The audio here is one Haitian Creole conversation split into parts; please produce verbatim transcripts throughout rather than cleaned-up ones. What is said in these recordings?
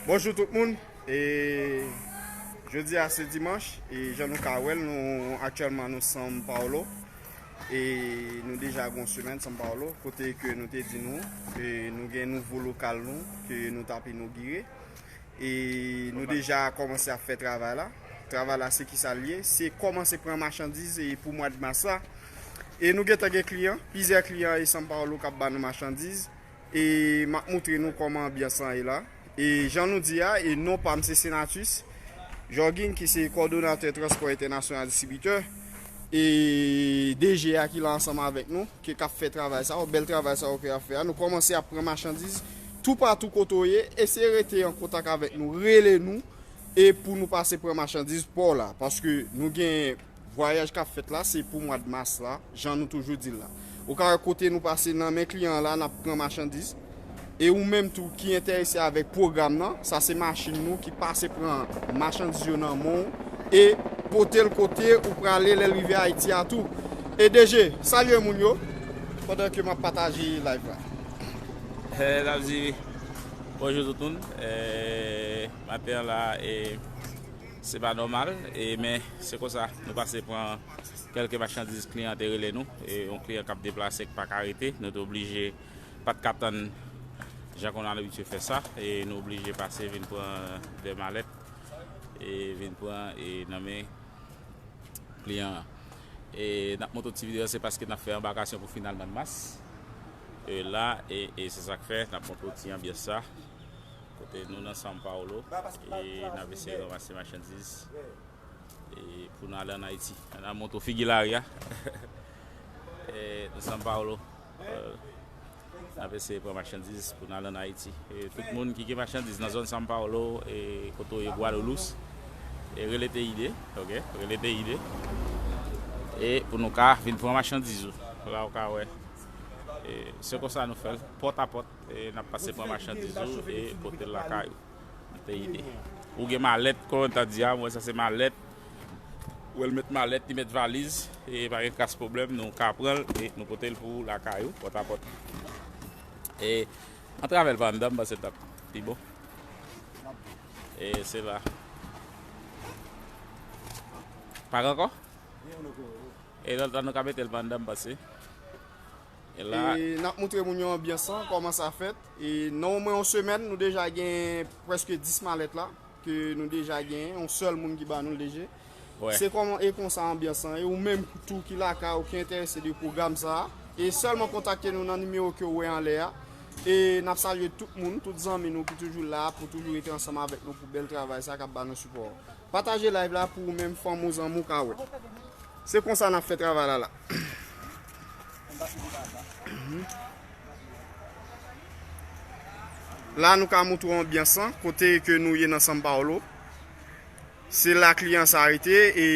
Bonjou tout moun. E jodi a se dimanch, e jan nou ka wè l, nou aktyèlman nou São Paulo. E nou deja gen yon semèn São Paulo, kote ke nou te di nou, e nou gen nouvo lokal nou ke nou t ap inogire. E nou deja kòmanse ap fè travay la. Travay la se kisa l ye? Se kòmanse pran machandiz e pou mwa de mas la. E nou gentan gen kliyan, plizyè kliyan e São Paulo k ap ba nou machandiz. E m ap moutre nou kòman anbyans lan ye la. E jan nou di a, e non pa m se Senatus Jorgin ki se kòdonatè Transpò Entènasyonal Distribitè. E D G a ki la ansanm avèk nou, ki k ap fè travay sa yo, bèl travay sa yo ke y ap fè a. Nou kòmanse ap pran machandiz toupatou kote w ye. Eseye rete an kontak avèk nou, rele nou, e pou nou pase pran machandiz pa w la. Paske nou gen vwayaj k ap fèt la, se pou mwa de mas la, jan nou toujou di l la. Ou ka wè kote nou pase nan men kliyan an la, n ap pran machandiz. E ou menm tou ki enterese avèk pwogram nan, sa se machin nou ki pase pran machandiz yo nan men w e pote l kote ou prale lè l rive Ayiti a tou. E D G, salye moun yo, pandan ke m ap pataje live la. Eh, n ap di bonjou tout moun. Eh, maten an la, eh, se pa nòmal, e, men se konsa, nou pase pran kèlke machandiz kliyan te rele nou, e yon kliyan k ap deplase k pa ka rete, nou te oblije, pa t ka tann jan ke nou abitye fè sa, e nou oblije pase vin pran de malèt, e vin pran, e nan men kliyan an. E n ap montre w ti videyo, se paske n ap fè anbakasyon pou final mwa de mas. E la, e, e se sa k fè, n ap montre w ti anbyans sa. Kote nou nan São Paulo, e n ap eseye ranmase machandiz, e pou nou ale ann Ayiti. Ann al montre w figi lari a. E, nan São Paulo, e, n ap eseye pran machandiz pou nou ale ann Ayiti. E tout moun ki gen machandiz nan zòn São Paulo, e kote w ye Guarulhos, e rele T I D, ok? Rele T I D. E pou nou ka vin pran machandiz ou. La ou ka wè. E se konsa nou fè l, pòt a pòt. E n ap pase pran machandiz ou e pote l lakay ou. Nan T I D. Ou gen malèt, kòman ta di a, mwen sa se malèt. Ou wè l met malèt, li met valiz, e pa gen kras pwoblèm, nou ka pran l e nou pote l pou ou lakay ou, pòt a pòt. E an travè l pa anndan, m panse l t ap pi bon. E se la. Pa gen ankò? E lòt la nou ka mete l pa anndan, m panse. E la, e n ap moutre moun yo anbyans lan, kòman sa fèt. E nan omwen yon semèn, nou deja gen prèske dis malèt la, ke nou deja genyen, yon sèl moun ki ba nou l deja. Wè. Se kòman e konsa anbyans lan ye, ou menm tou ki lakay ou ki enterese de pwogram sa a. E sèlman kontakte nou nan nimewo ke w wè anlè a. E n ap salye tout moun, tout zanmi nou ki toujou la pou toujou rete ansanm avèk nou pou bèl travay sa k ap ba nou sipò. Pataje live la pou ou menm, fanmi w, zanmi w ka wè. Se konsa n ap fè travay la la. La nou ka moutre w anbyans lan, kote ke nou ye nan São Paulo. Se la kliyan sa rete e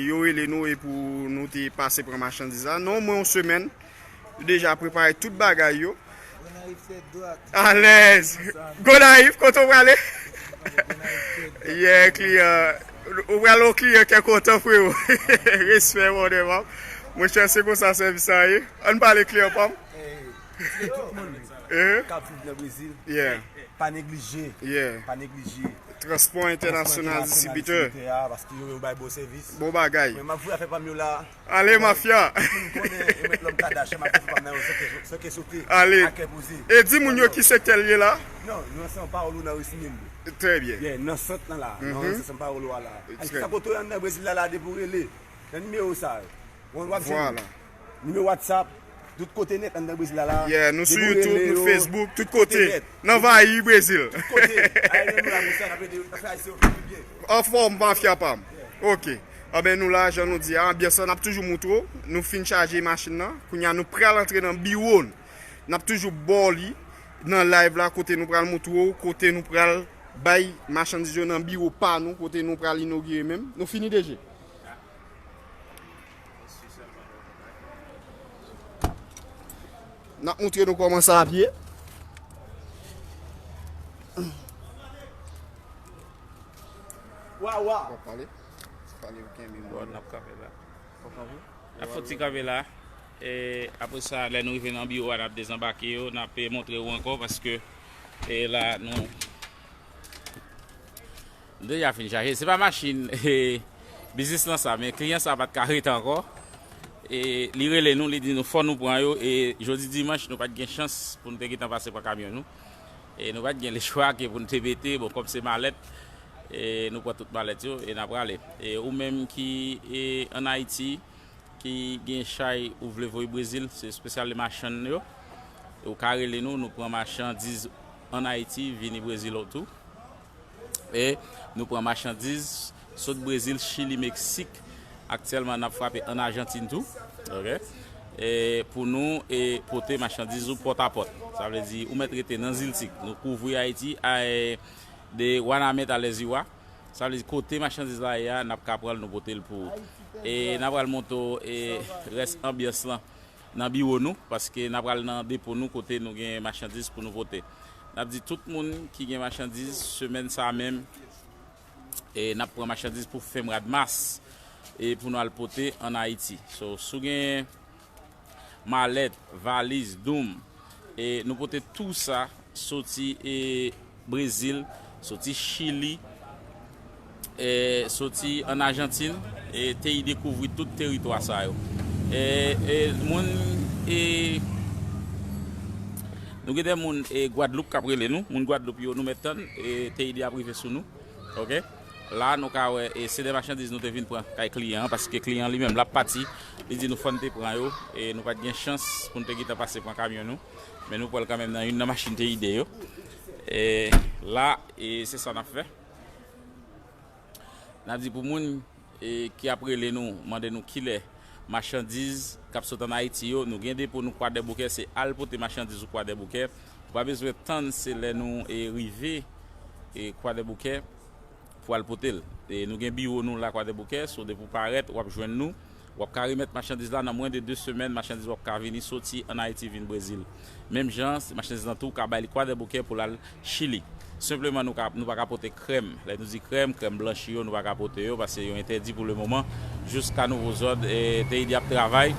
yo rele nou e pou nou te pase pran machandiz la. Nan omwen yon semèn, yo deja prepare tout bagay yo. Gonayiv se dwat. Alèz. Gonayiv, kote w prale? Gonayiv se dwat. Yeah, kliyan. Ou pral yon kliyan ki kontan, frewo. Respè, mon frè. Monchè, se konsa sèvis sa ye. Ann pale kliyan pa m. Ey, tout moun k ap viv nan Brezil. Yeah. Pa neglije. Yeah. Pa neglije. Transpò Entènasyonal Distribitè. Paske yo, yo bay bon sèvis. Bon bagay. Men m ap voye afè pa m yo la. Ale, mafya. Tout moun konnen yo met lòm Kadash, m ap voye afè pa m nan yo, san ke, san ke sote. Ale. A kè poze. E di moun yo ki sektè l ye la? Non, nou nan São Paulo, nan Recife menm. Trè byen. Yeah, nan sant lan la, nan sant São Paulo a la. Trè byen. Sa kote w ye anndan Brezil la, la, depi w rele nan nimewo sa yo. Ou wè w ap jwenn. Vwala. Nimewo WhatsApp, tout kote nèt anndan Brezil la la. Yeah, nou sou YouTube, nou Facebook, tout kote. Nan vayi Brezil. Tout kote. Ayisyen nou la konsa, n ap ede, n ap fè Ayisyen yo viv pi byen. Anfòm, mafya pa m. Ok. Anben, nou la, jan nou di a, anbyans lan, n ap toujou moutre w. Nou fin chaje machin nan. Kounye a, nou pral antre nan biwo n. N ap toujou ba w li nan live la, kote nou pral moutre w, kote nou pral bay machandiz yo nan biwo pa nou, kote nou pral inogire menm. Nou fini, D G? N ap moutre nou kòman sa ap ye. Wa, wa. W ap pale? Pale, ou kenbe mwen. Bon, n ap kanpe la. W ap kanpe? N ap fè yon ti kanpe la. E apre sa, lè nou rive nan biwo a, n ap dezanbake yo, n ap, e, montre w ankò, paske, e, la, nou, Deja fin chaje. Se pa machin e, biznis lan sa, men kliyan sa pa t ka rete ankò. E li rele nou, li di nou fò nou pran yo. E jodi dimanch, nou pa t gen chans pou nou te gentan pase pran kamyon nou. E nou pa t gen lechwa ke pou nou te mete, bon, kòm se malèt, e nou pran tout malèt yo e n ap prale. E ou menm ki e, ann Ayiti, ki gen chay ou vle voye Brezil, se espesyal machann yo. E ou ka rele nou, nou pran machandiz ann Ayiti, vini Brezil tou. E nou pran machandiz sot Brezil, Chili, Meksik. Aktyèlman, n ap frape ann Ajantin tou. Ok? E pou nou e pote machandiz ou pòtapòt. Sa vle di, ou mèt rete nan Ziltik. Nou kouvri Ayiti, a, e, de Wanament a Lèziwa. Sa vle di, kote machandiz la ye a, n ap ka pran l, nou pote l pou ou. E n ap pral monte w, e, rès anbyans lan nan biwo nou, paske n ap pral nan depo nou kote nou gen machandiz pou nou pote. N ap di tout moun ki gen machandiz, semèn sa a menm, e n ap pran machandiz pou fen mwa mas, e pou nou al pote ann Ayiti. So, si w gen malèt, valiz, doum, e nou pote tou sa soti e, Brezil, soti Chili, e soti ann Ajantin, e te dekouvri tout teritwa sa yo. E, e moun, e nou gen de moun e Gwadloup k ap rele nou, moun Gwadloup yo, nou mèt tann, e te ap rive sou nou. Ok? La, nou ka wè, e se de machandiz nou te vin pran kay kliyan an, paske kliyan an li menm, l ap pati, li di nou fò n te pran yo, e nou pa t gen chans pou n te gentan pase pran kamyon nou, men nou pran l kanmenm nan youn nan machin te ide yo. E la, e se sa n ap fè. N ap di pou moun, e ki ap rele nou, mande nou kilè machandiz k ap sot ann Ayiti yo, nou gen depo nou Kwadèboukè, se al pote machandiz ou Kwadèboukè. Ou pa bezwen tann, se lè nou e rive e Kwadèboukè pou al pote l. E nou gen biwo nou la Kwadèboukè, so depi w parèt, w ap jwenn nou. W ap ka remèt machandiz la nan mwens de de semèn, machandiz w ap ka vini soti ann Ayiti vin Brezil. Menm jan, machandiz lan tou, w ka bay li Kwadèboukè pou l al Chili. Senpleman, nou ka, nou pa ka pote krèm. Lè nou di krèm, krèm blanchi yo, nou pa ka pote yo, paske yo entèdi pou le moman, jiska nouvo zòd, e, te ap travay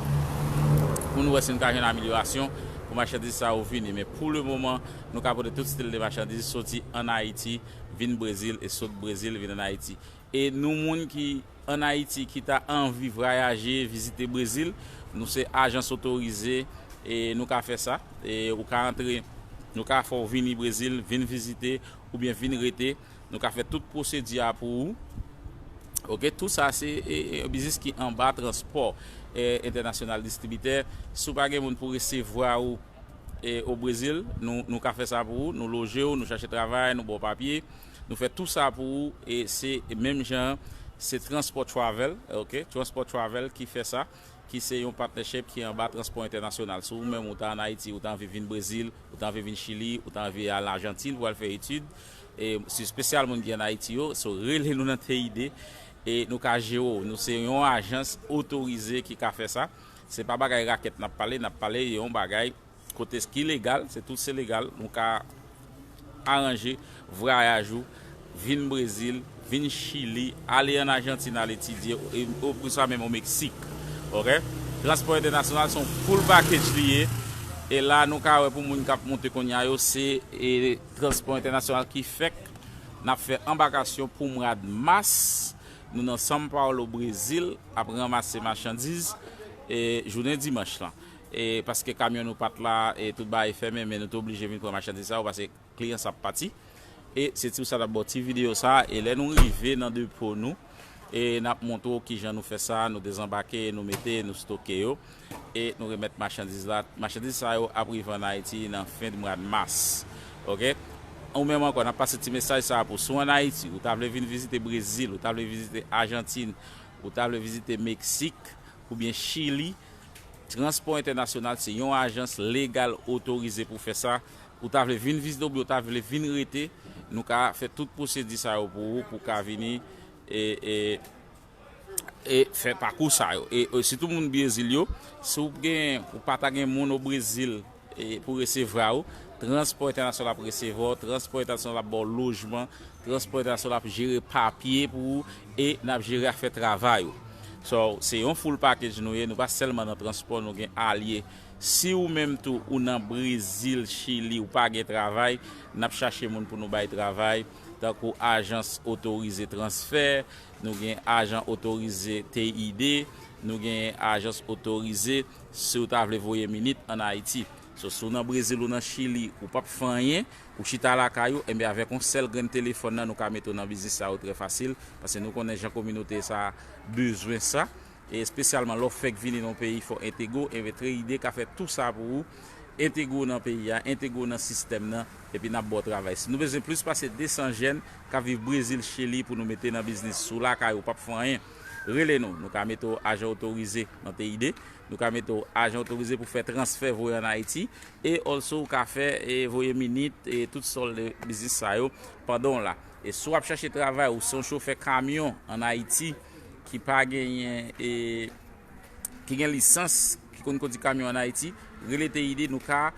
pou nou wè si nou ka jwenn amelyorasyon pou machandiz sa yo vini. Men pou le moman, nou ka pote tout stil de machandiz soti ann Ayiti, vin Brezil, e sot Brezil, vin ann Ayiti. E nou moun ki ann Ayiti, ki ta anvi vwayaje, vizite Brezil, nou se ajans otorize, e nou ka fè sa. E ou ka antre, nou ka fè w vini Brezil, vin vizite, oubyen vin rete. Nou ka fè tout pwosedi a pou ou. Ok, tou sa se e, e, biznis ki anba transpò, e, entènasyonal distribitè. Si w pa gen moun pou resevwa ou, e, o Brezil, nou, nou ka fè sa pou ou, nou loje w, nou chache travay, nou ba w papye, nou fè tou sa pou ou, e se menm jan, se Transport Travel, ok, Transport Travel ki fè sa, ki se yon partnership ki anba Transpò Entènasyonal. Si ou menm ou ta ann Ayiti, ou ta anvi vin Brezil, ou ta anvi vin Chili, ou ta anvi al Ajantin pou al fè etid, e se espesyal moun ki ann Ayiti yo, so rele nou nan T I D, e nou ka jere w. Nou se yon ajans otorize ki ka fè sa. Se pa bagay rakèt n ap pale, n ap pale yon bagay kote ki legal, se tout se legal, nou ka aranje vwayaj ou, vin Brezil, vin Chili, ale ann Ajantin al etidye, e, o, pou sa menm o Meksik. Ok? Transpò entènasyonal se yon full package li ye. E la, nou ka wè pou moun k ap monte kounye a yo, se, e, transpò entènasyonal ki fèk n ap fè anbakasyon pou mwa mas. Nou nan São Paulo, Brezil, ap ranmase machandiz, e, jounen dimanch lan. E paske kamyon nou pa t la, e tout bagay fèmen, men nou te oblije vin pran machandiz sa yo, paske kliyan sa ap pati. E se ti sa n ap ba w ti videyo sa, e lè nou rive nan depo nou, e n ap montre w kijan nou fè sa, nou dezanbake, nou mete, nou stoke yo, e nou remèt machandiz la. Machandiz sa yo ap rive ann Ayiti nan fen mwa mas. Ok? Ou menm ankò, n ap pase ti mesaj sa pou si w ann Ayiti, ou ta vle vin vizite Brezil, ou ta vle vizite Ajantin, ou ta vle vizite Meksik, oubyen Chili, Transpò Entènasyonal se yon ajans legal otorize pou fè sa. Ou ta vle vin vizite oubyen ou ta vle vin rete, nou ka fè tout pwosedi sa yo pou ou, pou w ka vini e, e, e fè pakou sa yo. E, e sitou moun Brezil yo, si w gen, ou pa ta gen moun o Brezil, e, pou resevwa ou, Transpò Entènasyonal ap resevwa w, Transpò Entènasyonal ap ba w lojman, Transpò Entènasyonal ap jere papye pou ou e n ap jere afè travay ou. So, se yon full package nou ye, nou pa sèlman nan transpò, nou gen alye. Si ou menm tou, ou nan Brezil, Chili, ou pa gen travay, n ap chache moun pou nou bay travay, tankou ajans otorize transfè, nou gen ajan otorize T I D, nou gen ajans otorize si w ta vle voye minit ann Ayiti. So, si w nan Brezil ou nan Chili, ou p ap fè anyen, ou chita lakay ou, enben avèk yon sèl grenn telefòn nan, nou ka mete w nan biznis sa yo trè fasil, paske nou konnen jan kominote sa a bezwen sa. E espesyalman lè w fèk vini nan yon peyi, fò w entegre w, enben T I D ka fè tou sa pou ou, entegre w nan peyi a, entegre w nan sistèm nan, epi n ap ba w travay. Si nou bezwen plis pase de san jèn k ap viv Brezil, Chili pou nou mete nan biznis, si w lakay ou p ap fè anyen, rele nou. Nou ka mete w ajan otorize nan T I D, nou ka mete w ajan otorize pou fè transfè voye ann Ayiti, e also w ka fè e voye minit e tout sòl de biznis sa yo pandan w la. E si w ap chache travay, ou se yon chofè kamyon ann Ayiti ki pa genyen e ki gen lisans, ki konn kondui kamyon ann Ayiti, rele T I D, nou ka,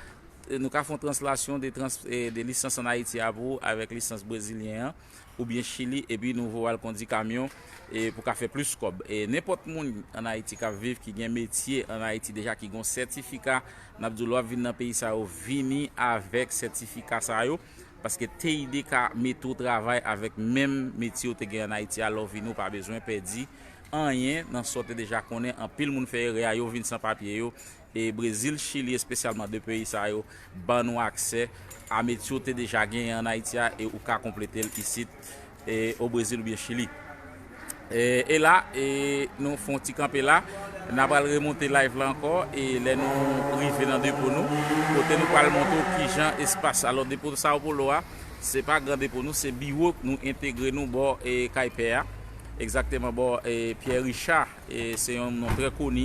nou ka fè yon translasyon de, trans, eh, de lisans ann Ayiti a pou ou avèk lisans brezilyen an, oubyen Chili, epi nou voye w al kondui kamyon, e pou ka fè plis kòb. E nenpòt moun ann Ayiti k ap viv, ki gen metye ann Ayiti deja, ki gen yon sètifika, n ap di w lè w ap vin nan peyi sa yo, vini avèk sètifika sa yo, paske T I D ka mete w travay avèk menm metye w te gen ann Ayiti a, lè w vini, w pa bezwen pèdi anyen nan sa w te deja konnen. Anpil moun fè erè a, yo vin san papye yo. E Brezil, Chili, espesyalman de peyi sa yo, ban nou aksè a metye w te deja genyen ann Ayiti a e ou ka konplete l isit, e o Brezil oubyen Chili. E, e la, e nou fè yon ti kanpe la. N a pral remonte live la ankò, e lè nou rive nan depo nou, kote nou pral montre w kijan espas. Alò, depo Sao Paulo a, se pa gran depo nou, se biwo nou entegre nou bò e kay pè a. Egzakteman bò e Pierre Richard, e se yon non trè koni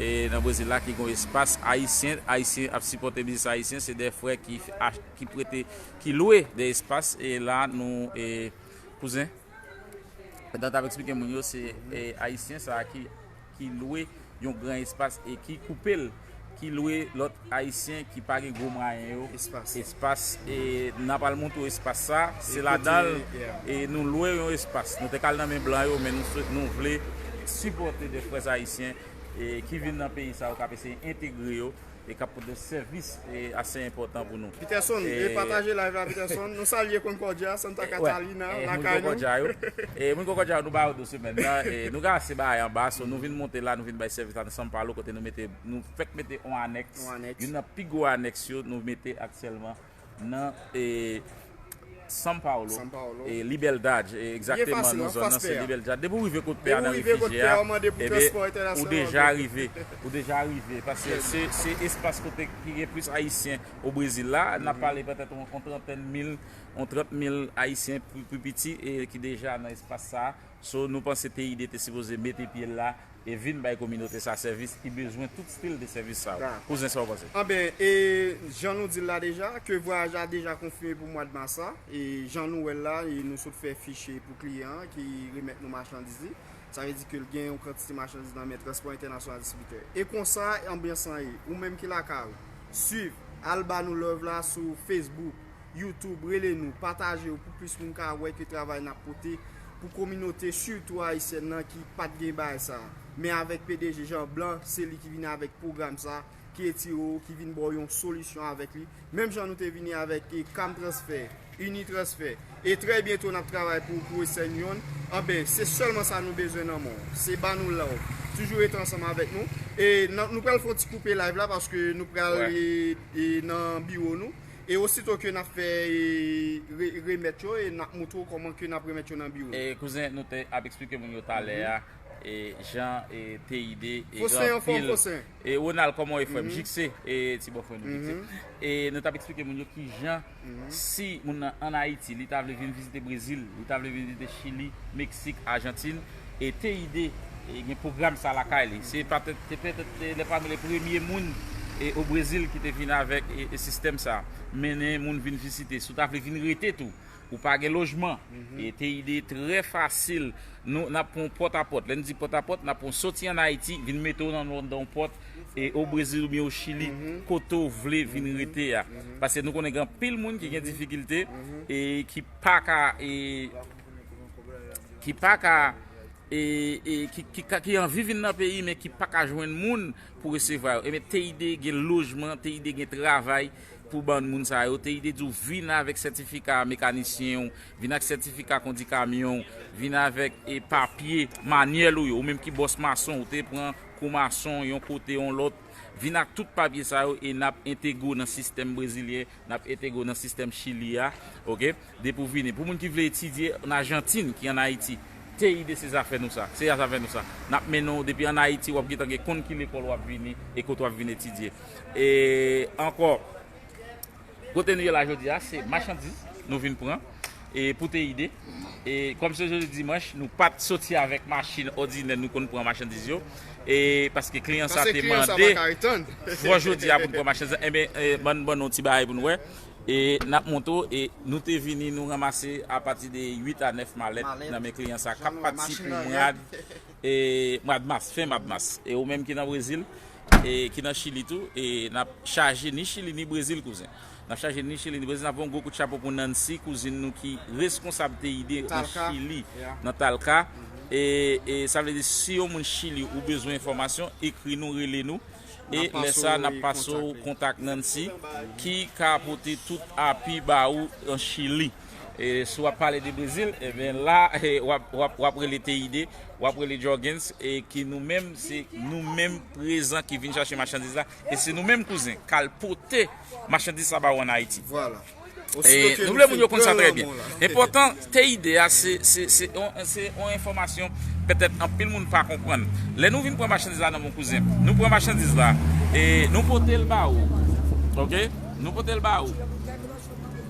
e nan Brezil la ki gen espas ayisyen, ayisyen ap sipòte biznis ayisyen, se de frè ki ach- ki prete, ki lwe de espas, e la nou e kouzen, pandan t ap eksplike moun yo, se e ayisyen sa a ki, ki lwe yon gran espas e ki koupe l, ki lwe lòt ayisyen ki pa gen gwo mwayen yo espas. Espas, e n ap al montre w espas sa, se ladan l, e nou lwe yon espas. Nou te ka al nan men blan yo, men nou, swe- nou vle sipòte de frè ayisyen e ki vin nan peyi sa yo, k ap eseye entegre yo e k ap pote sèvis e ase enpòtan pou nou. Peterson, e pataje live la, Peterson. Nou salye Concordia, Santa Catalina, lakay nou. Moun Concordia yo. E moun Concordia yo, nou ba yo de semèn nan. E nou ka ase bagay anba, so nou vin monte la, nou vin bay sèvis la nan São Paulo, kote nou mete, nou fèk mete on anèks. On anèks. Youn nan pi gwo anèks yo, nou mete aktyèlman nan e São Paulo, São Paulo. E Liberdade, e egzakteman nan zòn nan, se Liberdade. Depi w rive kot pè a nan refijye a, enben, ou deja rive, ou deja rive, paske se, se espas kote ki gen plis ayisyen o Brezil la, n ap pale petèt yon, yon trantèn mil, yon trant mil ayisyen pi, pi piti, e ki deja nan espas sa a. So, nou panse T I D te sipoze mete pye l la, e vin bay kominote sa sèvis ki bezwen tout stil de sèvis sa yo. Kouzen, sa w panse? Anben, e jan nou di l la deja, ke vwayaj la deja konfime pou mwa de mas la, e jan nou wè l la, e nou sot fè fiche pou kliyan an ki remèt nou machandiz li. Sa vle di ke l gen yon kantite machandiz nan men Transpò Entènasyonal Distribitè. E konsa, anbyans lan ye. Ou menm ki lakay ou, swiv, al ba nou love la sou Facebook, YouTube, rele nou, pataje yo pou plis moun ka wè ke travay n ap pote pou kominote, sitou ayisyèn nan ki pa t gen bagay sa a. Men avèk P D G Jean Blanc, se li ki vin avèk pwogram sa a, ki etire w, ki vin ba w yon solisyon avèk li. Menm jan nou te vini avèk e Cam Transfer, Unitransfer, e trè byento n ap travay pou, pou Western Union. Anben, se sèlman sa nou bezwen nan men w. Se ba nou love. Toujou rete ansanm avèk nou. E nan, nou pral fè yon ti koupe live la paske nou pral e, e nan biwo nou. E osito ke n ap fè e, re- remèt yo, e n ap montre w kòman ke n ap remèt yo nan biwo. E kouzen, nou te ap eksplike moun yo talè a, e jan e T I D e gen anpil. E Ronald, kòman w ye, frè m? Jikse, e ti bòfrè nou Jikse. E nou t ap eksplike moun yo kijan, si moun nan ann Ayiti, li ta vle vin vizite Brezil, li ta vle vin vizite Chili, Meksik, Ajantin, e T I D e gen pwogram sa lakay li. Se patèt, se petèt, e lè pami le premye moun e o Brezil ki te vin avèk e, e sistèm sa. Mennen moun vin vizite. Si w ta vle vin rete tou, ou pa gen lojman, e T I D trè fasil. Nou, n ap pran w pòtapòt. Lè n di pòtapòt, n ap pran w soti ann Ayiti, vin mete w nan, nan, nan yon pòt, e o Brezil oubyen o Chili, kote w vle vin rete a. Paske nou konnen gen anpil moun ki gen difikilte, e ki pa ka, e ki pa ka, e, e ki, ki, ka- ki anvi vin nan peyi, men ki pa ka jwenn moun pou resevwa yo. Ebyen, T I D gen lojman, T I D gen travay, pou bann moun sa yo, Teyide di w vin avèk sètifika mekanisyen w, vin ak sètifika kondi kamyon w, vin avèk e papye manyèl ou yo, ou menm ki bòs mason, ou te pran kou mason yon kote, yon lòt, vin ak tout papye sa yo e n ap entegre w nan sistèm brezilyen, n ap entegre w nan sistèm Chili a, oke? Depi w vini. Pou moun ki vle etidye an Ajantin, ki ann Ayiti, Teyide se zafè nou sa, se zafè nou sa. N ap mennen w depi ann Ayiti, w ap gentan gen konn ki lekòl w ap vini e kote w ap vin etidye. E ankò, kote nou ye la jodi a, se machandiz nou vin pran e pou Teyide. E kòm se jodi dimanch, nou pa t soti avèk machin òdinè nou konn pran machandiz yo. E paske kliyan sa te mande, fò jodi a pou n pran machandiz la. Enben, e, ban, ban nou ti bagay pou nou wè. E n ap montre w, e nou te vini, nou ranmase apati de uit a nèf malèt nan men kliyan sa k ap pati pou mwa, e, mwa mas, fen mwa mas. E ou menm ki nan Brezil, e ki nan Chili tou, e n ap chaje ni Chili ni Brezil, kouzen. N ap chaje ni Chili ni Brezil, n ap yon gwo kout chapo pou Nancy, kouzin nou ki reskonsab Teyide an Chili, nan Talca. E, e sa vle di, si yon moun Chili ou bezwen enfòmasyon, ekri nou, rele nou. E lè sa, n ap pase w kontak Nancy, ki ka pote tout api ba ou an Chili. E si w ap pale de Brezil, ebyen la, e, w ap, w ap, w ap rele Teyide, w ap rele Jorgens, e ki nou menm, se nou menm prezan ki vin chache machandiz la. E se nou menm, kouzen, k al pote machandiz sa ba ou ann Ayiti. E nou vle moun yo konn sa trè byen. Enpòtan, Teyide a, se, se, se, on, se yon enfòmasyon petèt anpil moun pa konprann. Lè nou vin pran machandiz la nan men w, kouzen, nou pran machandiz la, e nou pote l ba ou. Oke? Nou pote l ba ou.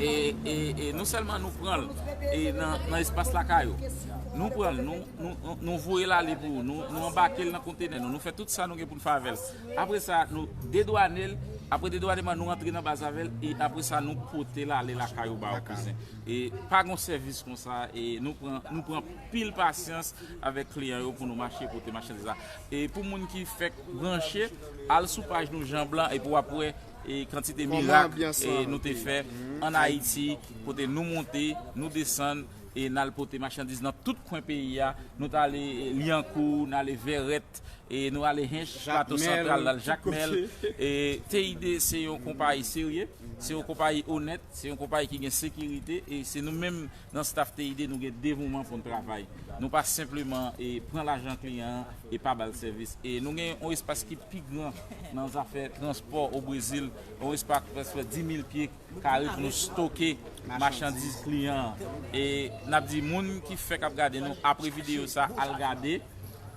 E, e, e non sèlman nou pran l e nan, nan espas lakay ou, nou pran l, nou, nou, nou, nou voye l ale pou ou, nou, nou anbake l nan kontenè nou, nou fè tout sa nou gen pou n fè avè l. Apre sa, nou dedwane l, apre dedwaneman, nou rantre nan baz avè l, e apre sa, nou pote l ale lakay ou ba ou, kouzen. E pa gon sèvis konsa, e nou pran, nou pran pil pasyans avèk kliyan yo pou nou mache pote machandiz la. E pou moun ki fèk branche, al sou paj nou Jan Blan, epi w ap wè e kantite mirak e nou te fè ann Ayiti, kote nou monte, nou desann, e n al pote machandiz nan tout kwen peyi a. Nou t ale, e, Lyankou, n ale Vèrèt, e nou ale Hench, Plato Santral, n al Jakmèl. E Teyide se yon konpayi serye, se yon konpayi onèt, se yon konpayi ki gen sekirite, e se nou menm nan staff Teyide, nou gen devouman pou n travay. Nou pa senpleman, e, pran lajan kliyan an e pa ba l sèvis. E nou gen yon espas ki pi gran nan zafè transpò o Brezil, yon espas prèske dis mil pye kare pou nou stoke machandiz kliyan an. E n ap di moun ki fèk ap gade nou apre videyo sa, al gade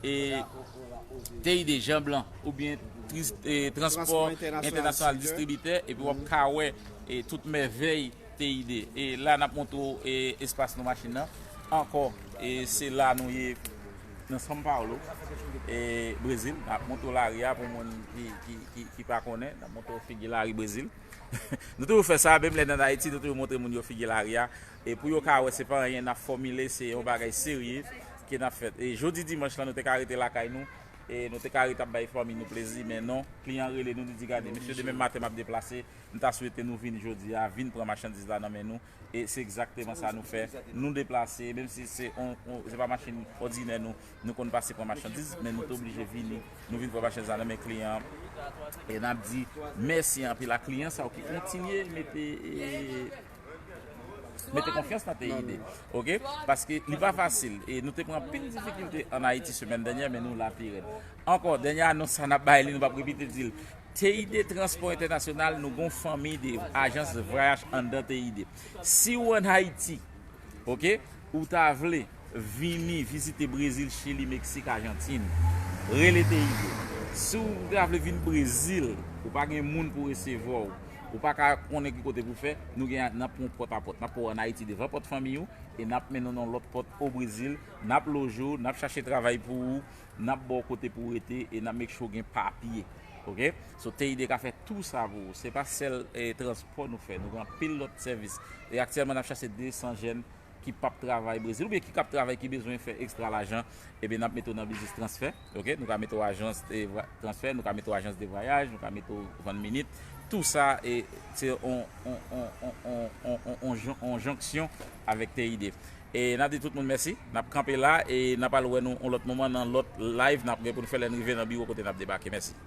e Teyide Jan Blan oubyen tris-, e, Transpò Entènasyonal Distribitè, epi w ap ka wè e tout mèvèy Teyide. E la, n ap montre w, e, espas nou, machin nan. Ankò, e, se la nou ye nan São Paulo, e, Brezil. N ap montre w lari a pou moun ki, ki, ki, ki pa konnen. N ap montre w figi lari Brezil. Nou toujou fè sa, menm lè n ann Ayiti, nou toujou montre moun yo figi lari a. E pou yo ka wè, se pa anyen n ap fòmile, se yon bagay serye ke n ap fè. E jodi dimanch lan, nou te ka rete lakay nou, e nou te ka rete ap bay fanmi nou plezi, men non, kliyan rele nou, li di, "Gade, mesye, demen maten m ap deplase, m ta swete nou vin jodi a, vin pran machandiz la nan men nou." E se egzakteman sa nou fè. Nou deplase, menm si se on, on, se pa machin òdinè nou, nou konn pase pran machandiz, men nou te oblije vini, nou vin pran machandiz la nan men kliyan an. E n ap di mèsi anpil a kliyan sa yo ki kontinye mete, e, mete konfyans nan Teyide. Oke? Paske li pa fasil. E nou te pran anpil difikilte ann Ayiti semèn dènyè, men nou la pi rèd. Ankò, dènyè anons sa n ap bay li, nou p ap repete di l. Teyide Transpò Entènasyonal, nou gon fanmi de ajans de vwayaj anndan Teyide. Si w ann Ayiti, oke, ou ta vle vini vizite Brezil, Chili, Meksik, Ajantin, rele Teyide. Si w ta vle vin Brezil, ou pa gen moun pou resevwa w, ou pa ka konnen ki kote pou fè, nou gen, n ap pran w pòt a pòt. N ap pran w ann Ayiti devan pòt fanmi w, e n ap mennen w nan lòt pòt o Brezil, n ap loje w, n ap chache travay pou ou, n ap ba w kote pou w rete, e n ap make sure w gen papye. Oke? So, Teyide ka fè tou sa pou ou. Se pa sèl, e, transpò nou fè, nou gen anpil lòt sèvis. E aktyèlman, n ap chache de san jèn ki p ap travay Brezil, oubyen ki k ap travay, ki bezwen fè ekstra lajan, ebyen, n ap mete w nan biznis transfè, oke? Nou ka mete w ajans de vwa-, transfè, nou ka mete w ajans de vwayaj, nou ka mete w vann minit. Tou sa, e, se on, on, on, on, on, on, on, on jon-, on jonksyon avèk Teyide. E n ap di tout moun mèsi. N ap kanpe la, e n ap al wè nou yon lòt moman nan lòt live n ap gen pou n fè lè n rive nan biwo kote n ap debake. Mèsi.